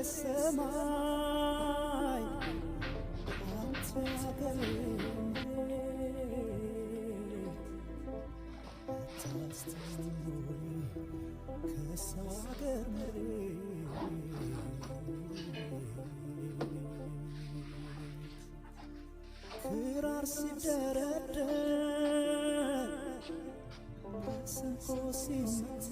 ሰማይ አንተ አገሬ መሬት አታስተውልም ወይ ከሰው አገር መሬት ክራር ሲደረደር መሰንቆ ሲመታ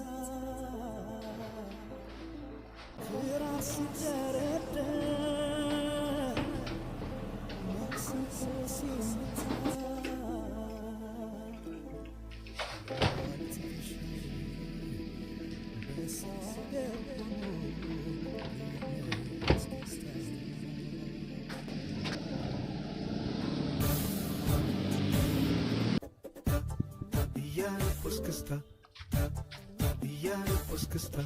ክራር ሲደረደር መሰንቆ ሲመታ ትከሻ በሰው አገር ሆኖ እስክስታ። እያልኩ እስክስታ እያልኩ እስክስታ።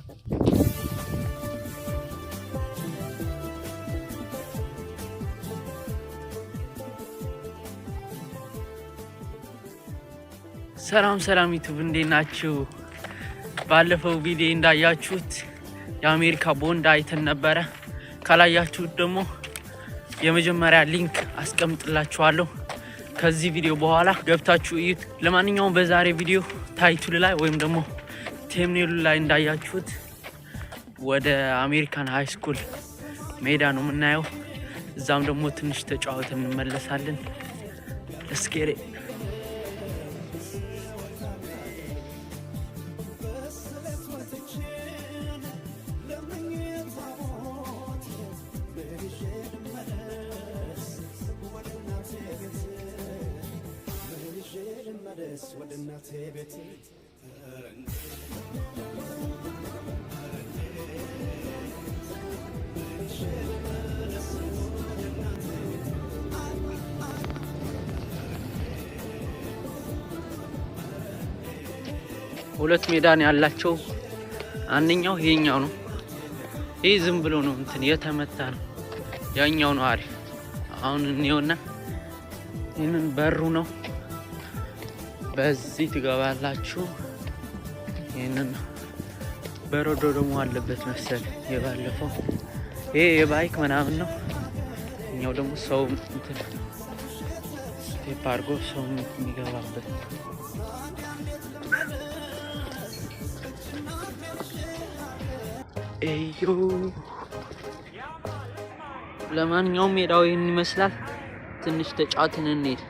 ሰላም ሰላም YouTube፣ እንዴት ናችሁ? ባለፈው ቪዲዮ እንዳያችሁት የአሜሪካ ቦንድ አይተን ነበረ። ካላያችሁት ደግሞ የመጀመሪያ link አስቀምጥላችኋለሁ። ከዚህ ቪዲዮ በኋላ ገብታችሁ እዩት። ለማንኛውም በዛሬ ቪዲዮ title ኡ ላይ ወይም ደግሞ thumbnail ኡ ላይ እንዳያችሁት ወደ አሜሪካን high school ሜዳ ነው የምናየው። እዛም ደግሞ ትንሽ ተጫውተን እንመለሳለን። Let's get it. በስለት ወጥቼ ለምኜ ታቦት መልሼ ልመለስ ወደ እናቴ ቤት መልሼ ልመለስ ወደ እናቴ ቤት። መልሼ ልመለስ ወደ እናቴ ቤት። ሁለት ሜዳ ነው ያላቸው። አንደኛው ይሄኛው ነው። ይህ ዝም ብሎ ነው እንትን የተመታ ነው። ያኛው ነው አሪፍ። አሁን እንየውና ይህንን በሩ ነው። በዚህ ትገባላችሁ። ይህንን በረዶ ደግሞ አለበት መሰል የባለፈው። ይሄ የ bike ምናምን ነው። እኛው ደግሞ ሰው እንትን step አድርጎ ሰው የሚገባበት ነው። ኤዮ፣ ለማንኛውም ሜዳው ይህን ይመስላል። ትንሽ ተጫውተን እንሂድ።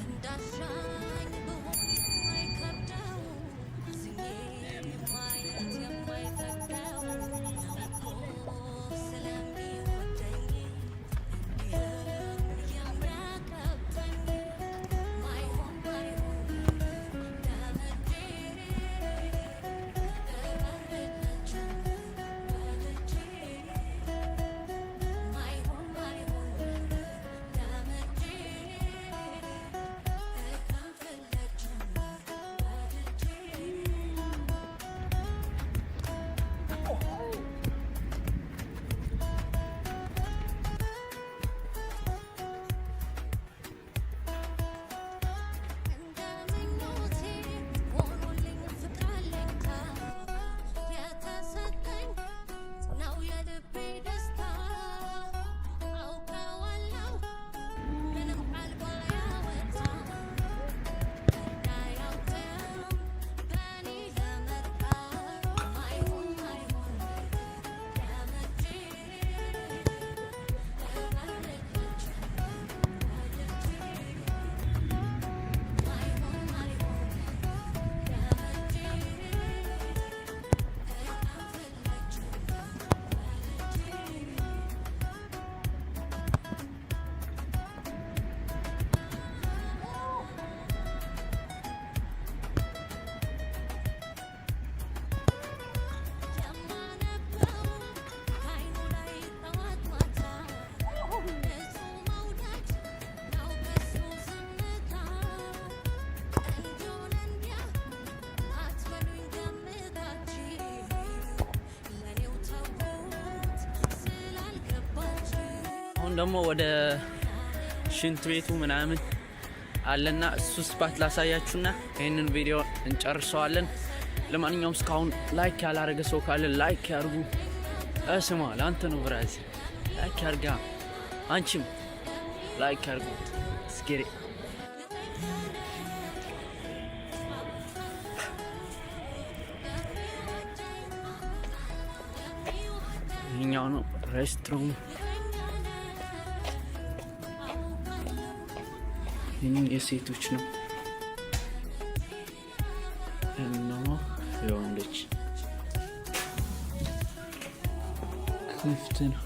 እንዳሻኝ ብሆን የማይከብደው አዝኜ ማየት የማይፈቅደው ነው እኮ ስለሚወደኝ እንዲህም የሚያቀብጠኝ ማይሆን ማይሆን ለምጄ እበርለችው ወድጄ ማይሆን ማይሆን ለምጄ እከንፍለችው ወድጄ። እንደ ምኞቴ ሆኖልኝ ፍቅር አለኝታ የተሰጠኝ ነው የልቤ ደስታ። አውቀዋለሁ ምንም ቃል ባያወጣ እንዳያውቅም በእኔ ለመጣ ማይሆን ማይሆን ለምጄ እበርለችው ወድጄ ማይሆን ማይሆን ለምጄ እከንፍለችው ወድጄ። የማነበው ከዓይኑ ላይ ጠዋት ማታ ንጹህ መውደድ ነው ከሱ ዝምታ። እንዲሆን እንዲያ አትበሉኝ ገምታችሁ ለኔው ተውት ስላልገባችሁ። አሁን ደግሞ ወደ ሽንት ቤቱ ምናምን አለና እሱ spot ላሳያችሁና ይህንን ቪዲዮ እንጨርሰዋለን። ለማንኛውም እስካሁን like ያላረገ ሰው ካለ like ያርጉ። ስማ፣ ለአንተ ነው brother፣ like ያርጋ። አንቺም like ያርጉ። እስኪ ይህኛው ነው restroom። ይህን የሴቶች ነው እና የወንዶች ክፍት ነው።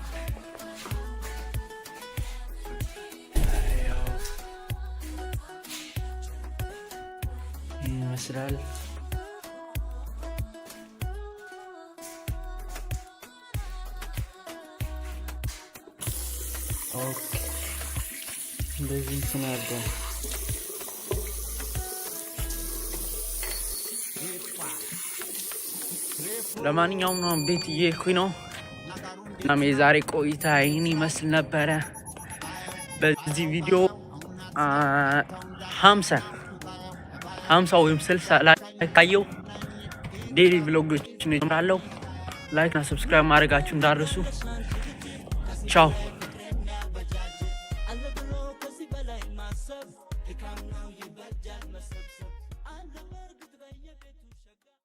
ያው ይህ ይመስላል። Okay፣ እንደዚህ እንትን አድርገን ለማንኛውም ነው ቤት እየሄድኩኝ ነው። እናም የዛሬ ቆይታ ይህን ይመስል ነበረ። በዚህ ቪዲዮ 50 ወይም 60 like ካየው daily vlog ኦችን እጀምራለሁ። Like እና subscribe ማድረጋችሁ እንዳትረሱ። ቻው። አለ ብሎ ከዚህ በላይ ማሰብ ድካም ነው፣ ይበጃል መሰብሰብ አለ በእርግጥ በየቤቱ።